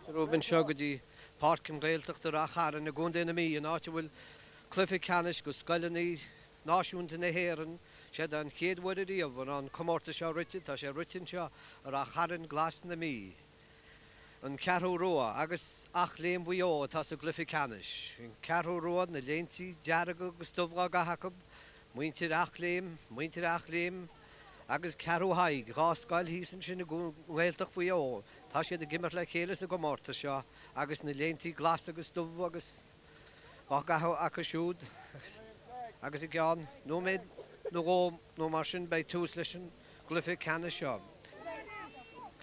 Romhaibh anseo go dtí Páirc an Ghaeltacht i Rath Chairn i gContae na Mí, an áit a bhfuil cluiche ceannais go scoileanna náisiúnta na hÉireann. Sé don chéad uair ariamh a raibh an comórtas seo rite. Tá sé rite anseo i Rath Chairn Glas na Mí. An Cheathrú Rua agus Eachléim Mhaigh Eo atá sa gcluiche ceannais. An Cheathrú Rua, na léintí dearga agus dubh dhá gcaitheamh acu, muintir Eachléim, muintir Eachléim agus Ceathrú Thaidhg, 2 scoil thíos ansin i nGaeltacht Mhaigh Eo. Tá siad ag imirt le chéile sa gcomórtas seo agus na léintí glas agus dubh agus dhá gcaitheamh acu siúd agus i gceann nóiméad nó dhó nó mar sin beidh tús leis an gcluiche ceannais seo.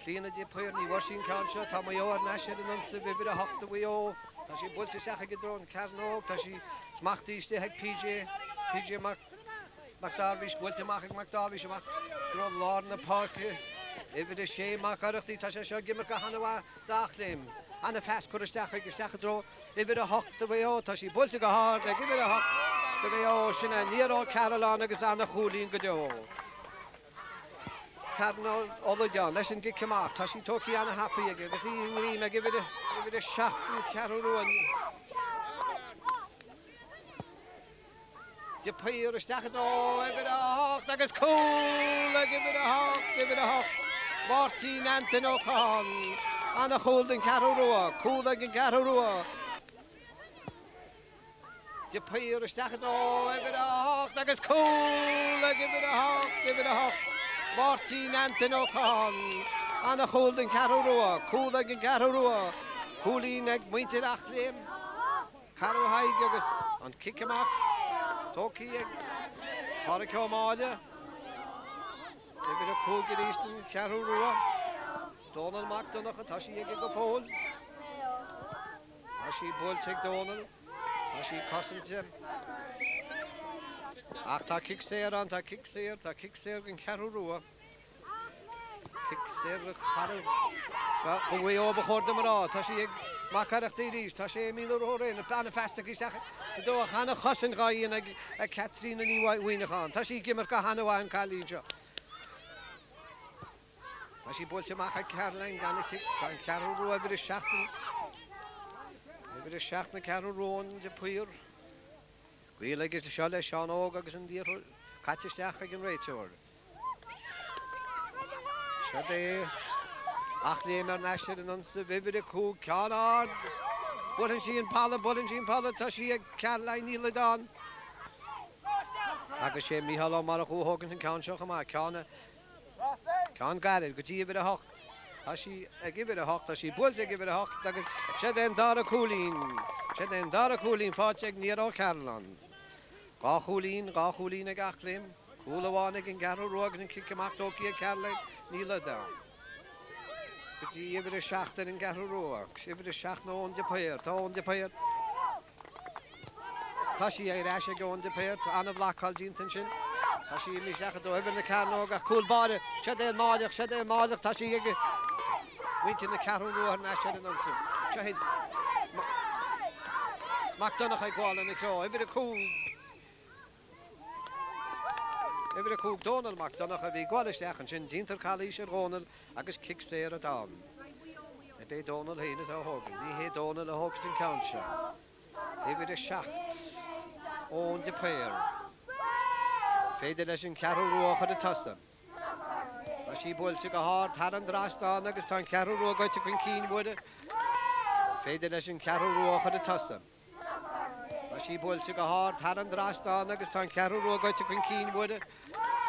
Clíona de Paor, ní bhfuair sí an ceann seo, tá Maigh Eo ar ais ar an ionsaí, uimhir 8 do Mhaigh Eo, tá sí buailte isteach ag i dtreo an cearnóg, tá sí smachtaithe istigh ag PJ, PJ Mac Mac Dáibhís, buailte amach ag Mac Dáibhís amach i dtreo lár na páirce, uimhir 6 Mac Oireachtaigh, tá sé seo ag imirt go han-mhaith d'Eachléim, ana-phas curtha isteach ag isteach i dtreo uimhir 8 do Mhaigh Eo, tá sí buailte go hard ag uimhir 8 do Mhaigh Eo, sin é Niall Ó Cearúlláin agus ana-chúilín go deo. Cearan Ó Loideáin leis an gcic amach, tá sí tógtha ana-thapaidh aige agus í i ngreim ag uimhir 7 an Cheathrú Rua. De Paor isteach i dtreo uimhir 8 agus cúl ag uimhir 8, uimhir 8, Máirtín Antain Ó Catháin. Ana-chúl don Cheathrú Rua, cúl ag an gCeathrú Rua. De Paor isteach i dtreo uimhir 8 agus cúl ag uimhir 8, uimhir 8, Máirtín Antain Ó Catháin. Ana-chúl don Cheathrú Rua, cúl ag an gCeathrú Rua, cúilín ag muintir Eachléim. Ceathrú Thaidhg agus an cic amach tógtha ag Pádraic Ó Máille. Uimhir 5 arís don Cheathrú Rua. Dónal Mac Donncha, tá sí aige go fóill. Tá sí buailte ag Dónal. Tá sí cosainte. Ach tá cic saor ann, tá cic saor, tá cic saor don Cheathrú Rua. Cic saor do Mhaigh Eo ba chóir dom a rá. Tá sí ag Mac Oireachtaigh arís. Tá sé imithe róréidh. Ana-phas tugtha isteach i dtreo ach ana-chosaint dhá dhéanamh ag Caitríona Ní Mhuimhneacháin. Tá sí ag imirt go han-mhaith an cailín seo. Tá sí buailte amach ag Caroline gan a chic. Tá an Cheathrú Rua uimhir 7 uimhir 7 na Ceathrú Rua de Paor. Gaol aige seo le Seán Óg agus an liathróid caite isteach ag an réiteoir. Seod é Eachléim ar ais ar an ionsaí, uimhir 5, ceann ard. Buaileann sí an balla, buaileann sí an balla, tá sí ag Caroline Ní Loideáin. Agus sé Mícheál Ó Murchú a thógann an ceann seo chomh maith, ceann, ceann gairid go dtí uimhir 8. Tá sí ag uimhir 8, tá sí buailte ag uimhir 8 agus seod é an dara cúilín, seod é an dara cúilín faighte ag Niall Ó Cearúlláin. 2 chúilín, 2 chúilín ag Eachléim, cúl amháin ag an gCeathrú Rua agus an cic amach tógtha ag Caroline Ní Loideáin. Go dtí uimhir 7 ar an gCeathrú Rua, uimhir 7 nó Eoin de Paor, tá Eoin de Paor, tá sí ar ais ag Eoin de Paor, tá an-bhlocáil déanta ansin, tá sí imithe isteach i dtreo uimhir na cearnóg ach cúl báire, seod é an Máilleach, seod é an Máilleach, tá sí ag muintir na Ceathrún Rua thar n-ais ar an ionsaí. Seo iad Mac Donncha ag gabháil ina threo, uimhir 5. Uimhir 5, Dónal Mac Donncha a bhí ag gabháil isteach ansin. Déantar calaois ar Dhónal agus cic saor atá ann. Ab é Dónal féin atá á thógaint? Ní hé Dónal a thógfas an ceann seo. Uimhir 7, Eoin de Paor. Féidir leis an Cheathrú Rua a chur ag tosaigh. Tá sí buailte go hard thar an dtrasnán agus tá an Cheathrú Rua goite chun cinn uair. Féidir leis an Cheathrú Rua a chur ag tosaigh. Tá sí buailte go hard thar an dtrasnán agus tá an Cheathrú Rua goite chun cinn uair.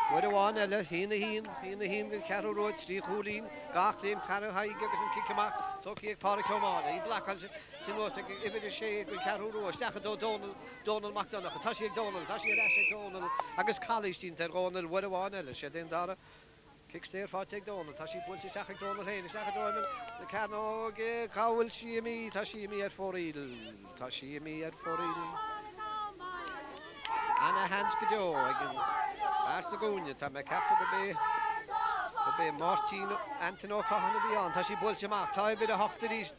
Uair amháin eile, 1-1, 1-1 don Cheathrú Rua, 3 chúilín d'Eachléim Cheathrú Thaidhg agus an cic amach tógtha ag Pádhraic Ó Máille. Í blocáilte anuas ag uimhir 6 don Cheathrú Rua. Isteach i dtreo Dónal. Dónal Mac Donncha. Tá sí ag Dónal, tá sí ar ais ag Dónal agus calaois déanta ar Dhónal uair amháin eile. Séard é an dara cic saor faighte ag Dónal. Tá sí buailte isteach ag Dónal féin, isteach i dtreo na cearnóige. Cá bhfuil sí imithe? Tá sí imithe ar fóraoil. Tá sí imithe ar fóraoil. Ana sheans go deo ag an bhfear sa gcúinne. Tá mé ag ceapadh gurb é gurb é Máirtín Antain Ó Catháin a bhí ann. Tá sí buailte amach. Tá uimhir 8 arís.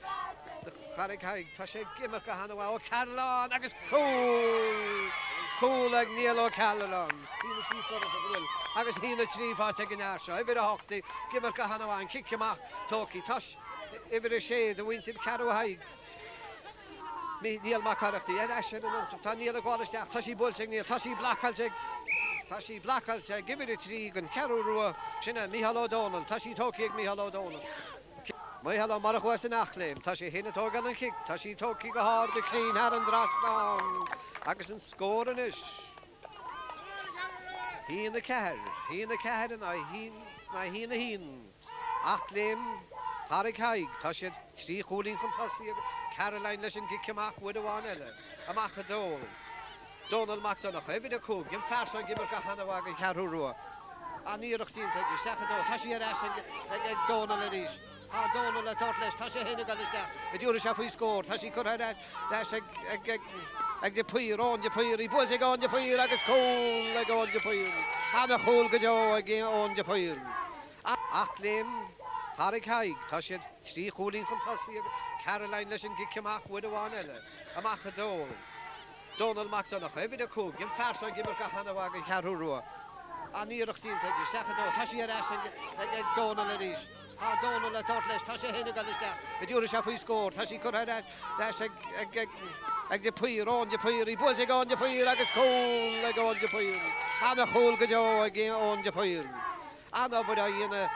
Charraig Thaidhg, tá sé ag imirt go han-mhaith, Ó Cearúlláin agus cúl! Cúl ag Niall Ó Cearúlláin. 1-3 scóráilte go bhfuil agus 1-3 faighte ag an fhear seo, uimhir 8, ag imirt go han-mhaith, an cic amach tógtha. Tá. uimhir 6 do mhuintir Cheathrú Thaidhg. Niall Mac Oireachtaigh ar ais ar an ionsaí. Tá Niall ag gabháil isteach. Tá sí buailte ag Niall. Tá sí blocáilte ag Tá sí blocáilte ag uimhir 3 den Cheathrú Rua. Sin é Micheál Ó Domhnaill. Tá sí tógtha ag Micheál Ó Domhnaill. Micheál Ó Murchú as an Eachléim. Tá sé féin ag tógáil an chic. Tá sí tógtha go hard go cruinn thar an dtrasnán. Agus an scór anois. 1, 4, 1, 4 in aghaidh 1, 1. Eachléim, Charraig Thaidhg, tá siad 3 chúilín chun tosaigh agus Caroline leis an gcic amach uair amháin eile. Amach i dtreo Dónal Mac Donncha, uimhir 5, an fear seo ag imirt go han-mhaith don Cheathrú Rua. An-iarracht déanta aige, isteach i dtreo, tá sí ar ais ag Dónal arís. Tá Dónal ag tabhairt leis, tá sé féin ag dul isteach, an dtabharfaidh sé faoi scór, tá sí curtha ar ais ag de Paor, Eoin de Paor, í buailte ag Eoin de Paor agus cúl ag Eoin de Paor. Ana-chúl go deo ag Eoin de Paor. Eachléim, Charraig Thaidhg, tá siad 3 chúilín chun tosaigh agus Caroline leis an gcic amach uair amháin eile. Amach i dtreo Dónal Mac Donncha, uimhir 5, an fear seo ag imirt go han-mhaith don Cheathrú Rua. An-iarracht déanta aige, isteach i dtreo, tá sí ar ais ag Dónal arís. Tá Dónal ag tabhairt leis, tá sé féin ag dul isteach, an dtabharfaidh sé faoi scór, tá sí curtha ar ais ag de Paor, Eoin de Paor, í buailte ag Eoin de Paor agus cúl ag Eoin de Paor. Ana-chúl go deo ag Eoin de Paor. An-obair á dhéanamh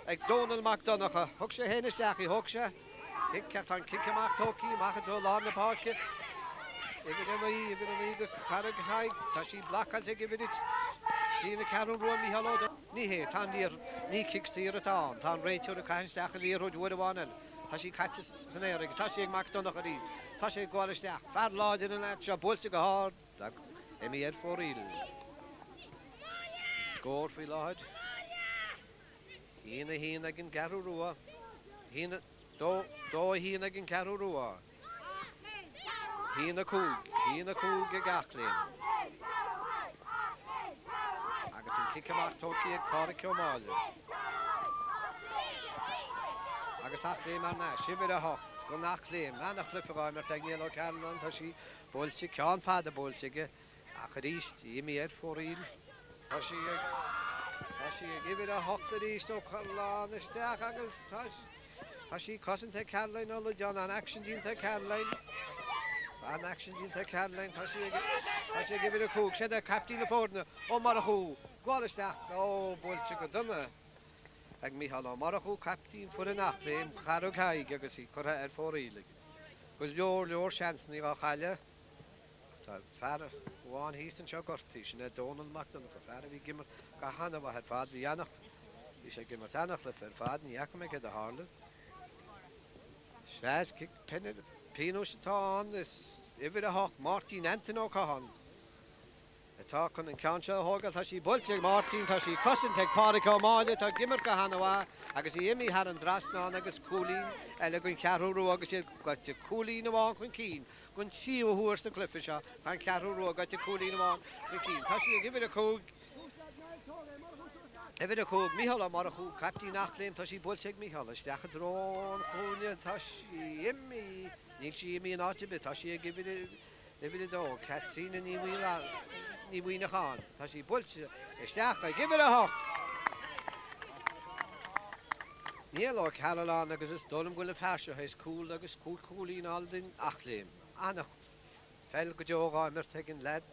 ag Dónal Mac Donncha. Thug sé féin isteach í, thóg sé cic ach tá an cic amach tógtha amach i dtreo lár na páirce. Uimhir 9, uimhir 9 do Charraig Thaidhg. Tá sí blocáilte ag uimhir 3 na Ceathrún Rua, Micheál Ó Ní hé, tá an liathróid, ní cic saor atá ann. Tá an réiteoir ag caitheamh isteach an liathróid uair amháin eile. Tá sí caite san aer aige. Tá sí ag Mac Donncha arís. Tá sé ag gabháil isteach. Fear láidir an leaid seo, buailte go hard. Imithe ar fóraoil. An scór faoi láthair, 1, 1 ag an gCeathrú Rua, 1, 2, 2, 1 ag an gCeathrú Rua, 1, 5, 1, 5 ag Eachléim. Agus an cic amach tógtha ag Pádhraic Ó Máille. Agus Eachléim thar n-ais, uimhir 8 don Eachléim, ana-chluiche á imirt ag Niall Ó Cearúlláin, tá sí Buailte, ceann fada buailte aige ach arís imithe ar fóraoil. Tá sí ag, tá sí ag uimhir 8 arís Ó Coileáin isteach agus tá, tá sí cosanta ag Caroline Ó Loideáin. An-aicsean déanta ag Caroline. An-aicsean déanta ag Caroline. Tá sí ag, tá sí ag uimhir 5. Siod é caiptín na foirne, Ó Murchú. Gabháil isteach, ó, buailte go dona ag Mícheál Ó Murchú, caiptín foireann Eachléim, Charraig Thaidhg agus í curtha ar fóraoil aige. Go leor leor seansanna á chailleadh ach tá fear amháin thíos anseo gortaithe, sin é Dónal Mac Donncha, fear a bhí ag imirt go han-mhaith ar fad, bhí ana, bhí sé ag imirt ana-chluiche ar fad, ní fhaca mé céard a tharla. Sea, is cic pionóis atá ann, is uimhir 8, Máirtín Antain Ó Catháin. atá chun an ceann seo a thógáil. Tá sí buailte ag Máirtín, tá sí cosanta ag Pádraic Ó Máille atá ag imirt go han-mhaith agus í imithe thar an dtrasnán agus cúilín eile don Cheathrú Rua agus iad gaibhte cúilín amháin chun cinn don tríú huair sa chluiche seo. Tá an Cheathrú Rua gaibhte cúilín amháin chun cinn. Tá sí ag uimhir 5, uimhir 5, Mícheál Ó Murchú, caiptín Eachléim. Tá sí buailte ag Mícheál isteach i dtreo an chúinne. Tá sí imithe, níl sí imithe in áit ar bith, tá sí ag uimhir Uimhir 2, Caitríona Ní Mhuineacháin. Tá sí buailte isteach ag uimhir 8! Niall Ó Cearúlláin agus is dóigh liom go bhfuil an fear seo théis cúl agus cúig chúilín a fháil don Eachléim. Ana-pheil go deo dhá imirt ag an leaid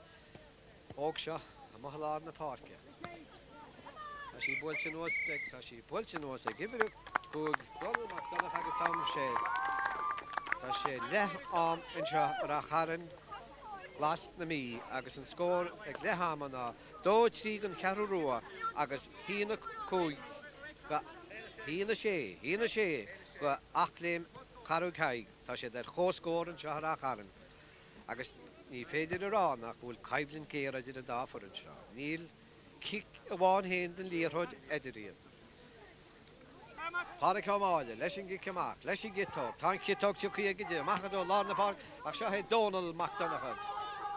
óg seo amuigh i lár na páirce. Tá sí buailte anuas ag, tá sí buailte anuas ag uimhir 5, Dónal Mac Donncha agus tá sé, tá sé leath am anseo i Rath Chairn Glas na Mí agus an scór ag leath ama ná 2 3 don Cheathrú Rua agus 1 5 go 1 6, 1 6 go Eachléim Charraig Thaidhg. Tá siad ar comhscór anseo i Rath Chairn. Agus ní féidir a rá nach bhfuil coimhlint ghéar idir an dá foireann seo. Níl cic amháin féin den liathróid idir iad. Pádraic Ó Máille leis an gcic amach, leis an gciotóg. Tá an chiotóg tioctha aige di, amach i dtreo lár na páirce ach seo é Dónal Mac Donncha.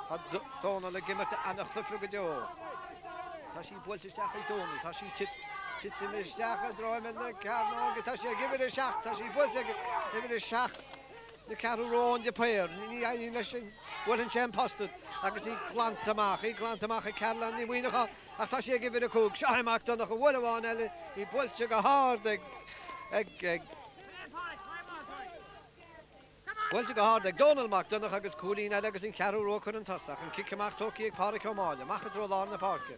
Tá Dónal ag imirt ana-chluiche go deo. Tá sí buailte isteach ag Dónal. Tá sí titim isteach i dtreo imeall na cearnóige. Tá sí ag uimhir 7. Tá sí buailte ag uimhir 7. Na Ceathrú Rua Eoin de Paor, ní éiríonn leis an, buaileann sé an posta agus í glanta amach, í glanta amach ag Caroline Ní Mhuineacháin ach tá sí ag uimhir 5. Seo é Mac Donncha, uair amháin eile, í buailte go hard ag, ag, ag. Buailte go hard ag Dónal Mac Donncha agus cúilín eile agus an Cheathrú Rua chun tosaigh. An cic amach tógtha ag Pádraic Ó Máille. Amach i dtreo lár na páirce.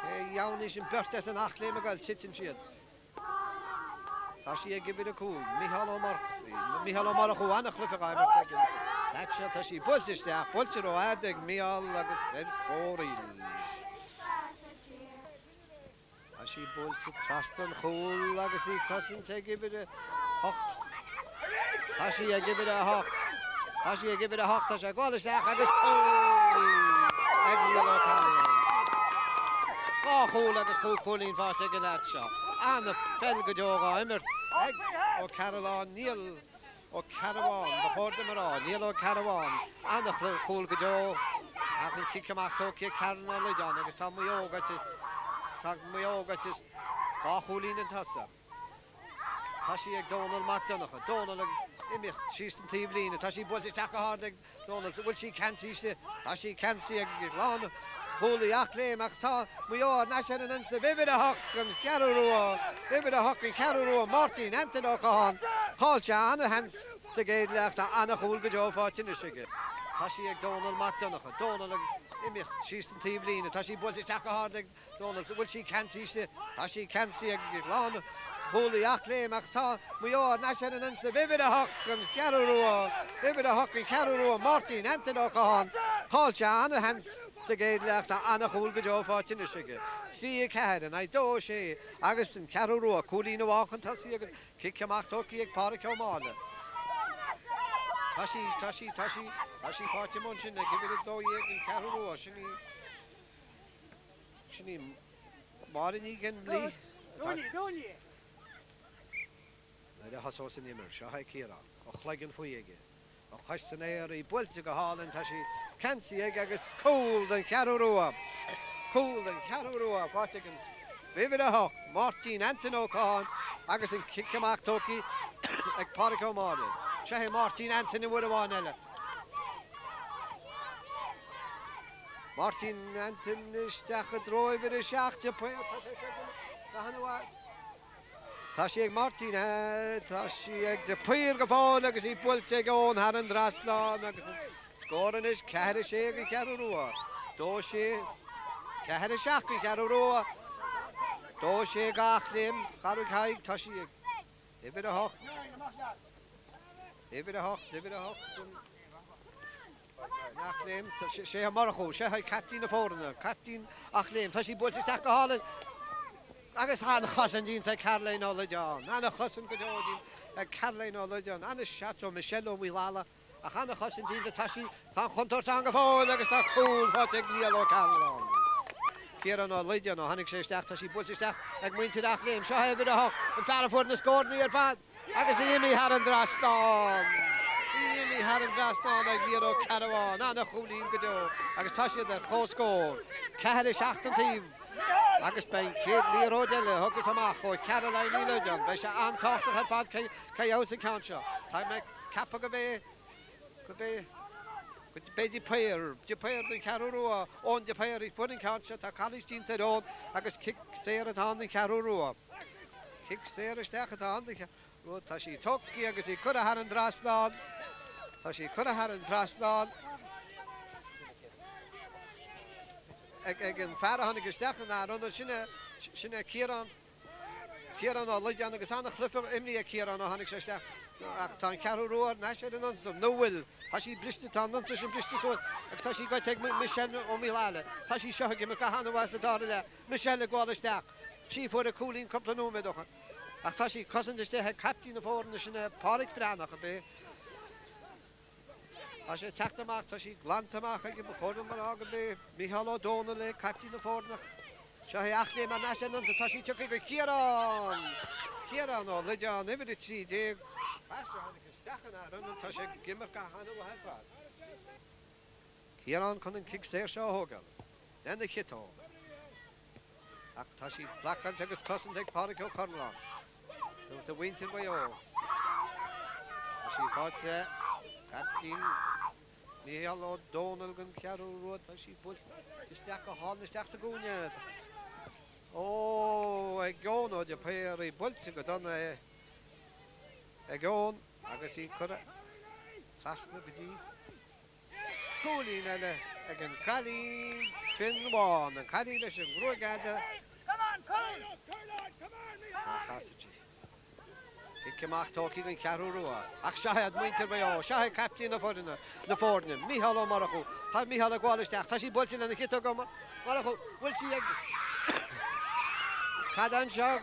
Cé dheamhan sin beirt as an Eachléim ag goil, titeann siad. Tá sí ag uimhir 5, Micheál Ó Micheál Ó Murchú, an-chluiche á imirt ag an leaid seo. Tá sí buailte isteach, buailte ró-ard ag Micheál agus ar fóraoil. Tá sí buailte trasna an chúil agus í cosaint ag uimhir 8. Tá sí ag uimhir 8. Tá sí ag uimhir 8. Tá sé ag gabháil isteach agus cúl ag Niall Ó Cearbhalláin. Dhá chúl agus chúig chúilín faighte ag an leaid seo. An-pheil go deo dhá imirt ag Ó Cearbhalláin. Niall Ó Cearbhalláin, ba chóir dom a rá, Niall Ó Cearbhalláin, an-chúl go deo ach an cic amach tógtha ag Caroline Ó Loideáin agus tá Maigh Eo gaibhte, tá Maigh Eo gaibhte dhá chúilín chun tosaigh. Tá sí ag Dónal Mac Donncha. Dónal ag imeacht síos an taobh líne. Tá sí buailte isteach go hard ag Dónal, bhfuil sí ceansaithe? Tá sí ceansaithe ag lán chúlaí Eachléim ach tá Maigh Eo thar n-ais ar an ionsaí. Uimhir 8 an Cheathrú Rua, uimhir 8 an Cheathrú Rua, Máirtín Antain Ó Catháin. Chaill sé an-sheans sa gcéad leath ach tá an-chúl go deo faighte anois aige. Tá sí ag Dónal Mac Donncha. Dónal ag imeacht síos an taobh líne. Tá sí buailte isteach go hard ag Dónal, bhfuil sí ceansaithe? Tá sí ceansaithe ag lán chúlaí Eachléim ach tá Maigh Eo thar n-ais ar an ionsaí. Uimhir 8 an Cheathrú Rua, uimhir 8 an Cheathrú Rua, Máirtín Antain Ó Catháin. Chaill sé an-sheans sa gcéad leath ach tá an-chúl go deo faighte anois aige. 3, 4 in aghaidh 2, 6 agus an Cheathrú Rua cúilín amháin chun tosaigh agus cic amach tógtha ag Páraic Ó Máille. Tá sí, tá sí, tá sí, tá sí faighte amuigh ansin ag uimhir 12 an Cheathrú Rua, sin í. Sin í Máire Ní Gheinmlí atá Nuair a thosós an imirt, seo é Ciarán, a chloigeann faoi aige, a chois san aer, í buailte go hálainn, tá sí ceansaithe aige agus cúl don Cheathrú Rua! Cúl don Cheathrú Rua faighte ag an uimhir 8, Máirtín Antain Ó Catháin agus an cic amach tógtha ag Pádraic Ó Máille. Seo é Máirtín Antain uair amháin eile. Máirtín Antain isteach i dtreo uimhir 7 de Paor. Tá sé seo go han-mhaith. Tá sí ag Máirtín, tá sí ag de Paor go fóill agus í buailte ag Eoin thar an dtrasnán agus an scór anois 4, 6 don Cheathrú Rua. 2, 6, 4, 7 don Cheathrú Rua. 2, 6 d'Eachléim. Charraig Thaidhg, tá sí ag uimhir 8. Uimhir 8, uimhir 8. Eachléim, sé Ó Murchú, sé é caiptín na foirne, caiptín Eachléim, tá sí buailte isteach go hálainn agus an-chosaint iontach ag Caroline Ó Loideáin, an-chosaint go deo ag Caroline Ó Loideáin, an-seat ó Michelle Ó Maolalla ach an-chosaint iontach, tá sí, tá an chontúirt ann go fóill agus tá cúl faighte ag Niall Ó Cearúlláin. Ciarán Ó Loideáin, ó tháinig sé isteach, tá sí buailte isteach ag muintir Eachléim, seo é uimhir 8, an fear a fuair na scóranna ar fad. Agus í imithe thar an dtrasnán! Í imithe thar an dtrasnán ag Niall Ó Cearbhalláin. An-chúilín go deo agus tá siad ar comhscór. 4, 7 an taobh agus beidh an chéad liathróid eile a thiocfas amach ó Caroline Ní Loideáin. Beidh sé an-tábhachtach ar fad cé a gheobhas an ceann seo. Tá mé ag ceapadh go b'é, go b'é, go b'é de Paor, de Paor den Cheathrú Rua, Eoin de Paor a fuair an ceann seo. Tá calaois déanta ar Eoin agus cic saor atá ann don Cheathrú Rua. Cic saor isteach atá ann don Cheathrú Rua. Tá sí tógtha agus í curtha thar an dtrasnán. Tá sí curtha thar an trasnán ag an fear a tháinig isteach ina ionad. Sin é, sin é Ciarán, Ciarán Ó Loideáin agus an-chluiche imrithe ag Ciarán ó tháinig sé isteach. Ach tá an Cheathrú Rua thar n-ais ar an ionsaí, nó bhfuil? Tá sí briste, tá an ionsaí sin briste suas agus tá sí gaibhte ag Michelle Ó Maolaile. Tá sí seo ag imirt go han-mhaith sa dara leath. Michelle ag gabháil isteach. Sí a fuair an cúilín cúpla nóiméad ó shin. Ach tá sí cosaint istigh ag caiptín na foirne, sin é Páraic Breathnach, ab é? Tá sé ag teacht amach, tá sí glanta amach aige, ba chóir dom a rá gurb é Micheál Ó Dónaill é, caiptín na foirne. Seo é Eachléim thar n-ais ar an ionsaí, tá sí tugtha go Ciarán! Ciarán Ó Loideáin, uimhir 13. Fear seo a tháinig isteach ina ionad, tá sé ag imirt go han-mhaith ar fad. Ciarán chun an cic saor seo a thógáil lena chiotóg. Ach tá sí blocáilte agus cosaint ag Pádraic Ó Conláin do mhuintir Mhaigh Eo. Tá sí faighte caiptín Mícheál Ó Dónaill den Cheathrú Rua. Tá sí buailte isteach go hálainn isteach sa gcúinne. Ó, ag Eoin Ó de Paor, í buailte go dona ag Eoin agus í curtha. Trasna go dtí cúilín eile ag an gcailín fionn-bhán, an cailín leis an ngruaig fhada. Má chasann sí. Cic amach tógtha ag an Cheathrú Rua. Ach seo iad muintir Mhaigh Eo. Seo é caiptín na foirne, na foirne, Mícheál Ó Murchú. Tá Mícheál ag gabháil isteach. Tá sí buailte lena chiotóg Ó Murchú. Bhfuil sí ag. Cad anseo?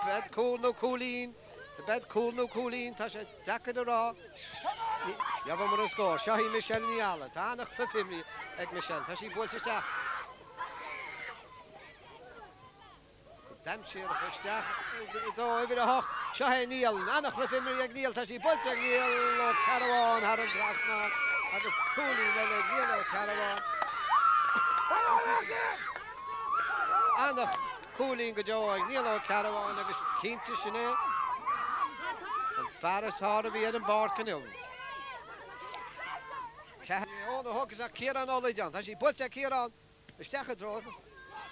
Beidh cúl nó cúilín. Beidh cúl nó cúilín. Tá sé deacair a rá. Gheobhamar an scór. Seo í Michelle Ní Fhalla. Tá an-chluiche imrithe ag Michelle. Tá sí buailte isteach. Go dainséarach isteach i dtreo uimhir 8. Seo é Niall. An-chluiche imrithe ag Niall. Tá sí buailte ag Niall Ó Cearbháin thar an trasnán agus cúilín eile ag Niall Ó Cearbháin. An-chúilín go deo ag Niall Ó Cearbháin agus cinnte sin é an fear is fearr a bhí ar an bpáirc inniu. Eoin Ó hÓcasaigh ach Ciarán Ó Loideáin. Tá sí buailte ag Ciarán. Isteach i dtreo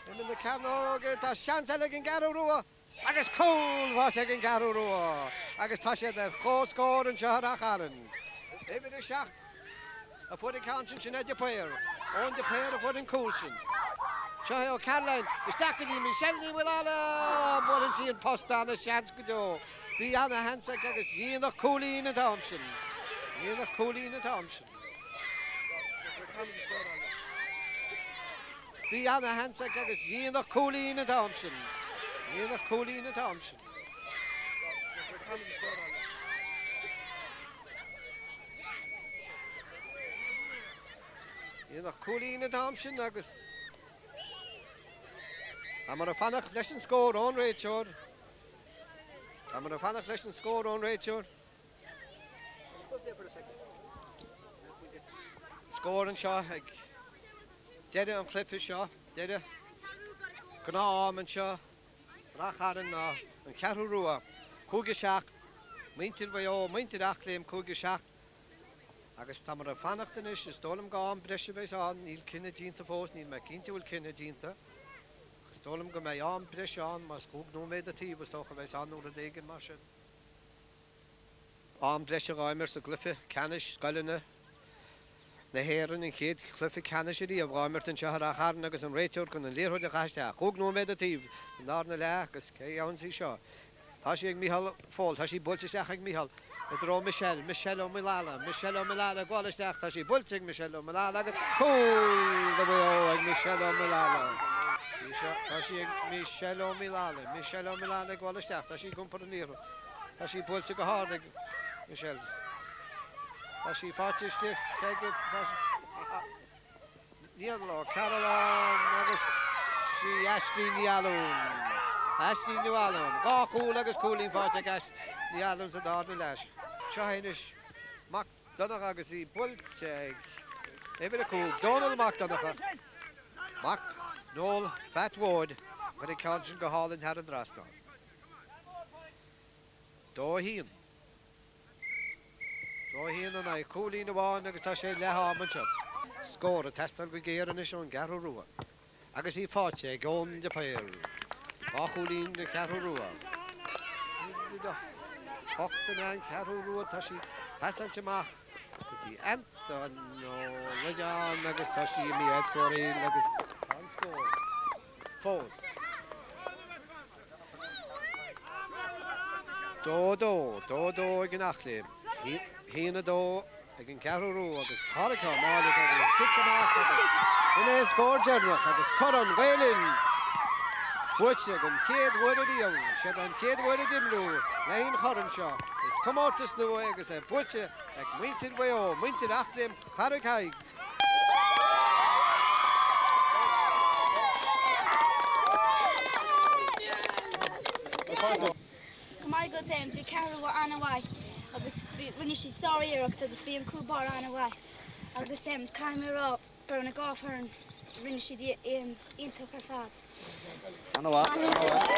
imeall na cearnóige. Tá seans eile ag an gCeathrú Rua agus cúl faighte ag an gCeathrú Rua agus tá siad ar comhscór anseo i Ráth Chairn. Uimhir 7 a fuair an ceann sin, sin é de Paor. Eoin de Paor a fuair an cúl sin. Seo é Ó Cearláin isteach go dtí Michelle Ní Mhaoláile. Buaileann sí an post ana-sheans go deo. Bhí ana-sheans aici agus iontach cúilín an t-am sin. Iontach cúilín an t-am sin. Bhí ana-sheans aici agus iontach cúilín an t-am sin. Iontach cúilín an t-am sin. Iontach cúilín an t-am sin agus táimid ag fanacht leis an scór ón réiteoir. Táimid ag fanacht leis an scór ón réiteoir. Scór anseo ag deireadh an chluiche seo, deireadh gnáth-am anseo, Ráth Chairn ná an Cheathrú Rua, 5-7, muintir Mhaigh Eo, muintir Eachléim, 5-7 agus táimid ag fanacht anois, is dóigh liom go am breise a bheas ann, níl cinneadh déanta fós, níl mé cinnte an bhfuil cinneadh déanta ach is dóigh liom go mbeidh am breise ann, más chúig nóiméad an taobh is dócha a bheas ann nó rud éigin mar sin. Am breise dhá imirt sa gcluiche ceannais scoileanna na hÉireann, an chéad chluiche ceannais ariamh dhá imirt anseo i Ráth Chairn agus an réiteoir chun an liathróid a chaitheamh isteach. Chúig nóiméad an taobh i ndarna leath agus cé a gheobhanns í seo? Tá sí ag Micheál Fóill, tá sí buailte isteach ag Micheál i dtreo Michelle, Michelle Ó Maolála, Michelle Ó Maolála ag gabháil isteach, tá sí buailte ag Michelle Ó Maolála agus cúl do Mhaigh Eo ag Michelle Ó Maolála. Sí seo, tá sí ag Michelle Ó Maolála, Michelle Ó Maolála ag gabháil isteach, tá sí ag iompar an liathróid. Tá sí buailte go hard ag Michelle. Tá sí faighte istigh aige. Tá sí. Niall Ó Cearúlláin agus sí Aisling Ní Fhallúin. Aisling Ní Fhallúin. Dhá chúl agus cúilín faighte ag Aisling Ní Fhallúin sa darna leath. Seo é anois Mac Donncha agus í buailte ag uimhir 5, Dónal Mac Donncha. Mac Noel Phat Mhóir. Chuir an ceann sin go hálainn thar an dtrasnán. 2 1. 2 1 in aghaidh cúilín amháin agus tá sé leath am anseo. Scór ag teastáil go géar anois ón gCeathrú Rua agus í faighte ag Eoin de Paor. Dhá chúilín don Cheathrú Rua. 8 in aghaidh an Cheathrú Rua tá sí pasáilte amach go dtí Anton Ó Loideáin agus tá sí imithe ar fóraoil agus tá an scór fós. 2 2, 2 2 ag an Eachléim, 1 2 ag an gCeathrú Rua agus Pádraic Ó Máille ag an cic amach agus sin é an scór deireanach agus Corn Ghael Linn buaite den chéad uair ariamh. Siod an chéad uair a d'imríodh le an chorn seo. Is comórtas nua é agus é buaite ag muintir Mhaigh Eo, muintir Eachléim Charraig Thaidhg. Go maith agat em, bhí Ceathrú Rua an-mhaith agus rinne siad sár-iarracht agus bhí an cúl báire an-mhaith agus em, caithfidh mé a rá go raibh na dhá foireann, rinne siad iontach ar fad. An-mhaith, an-mhaith.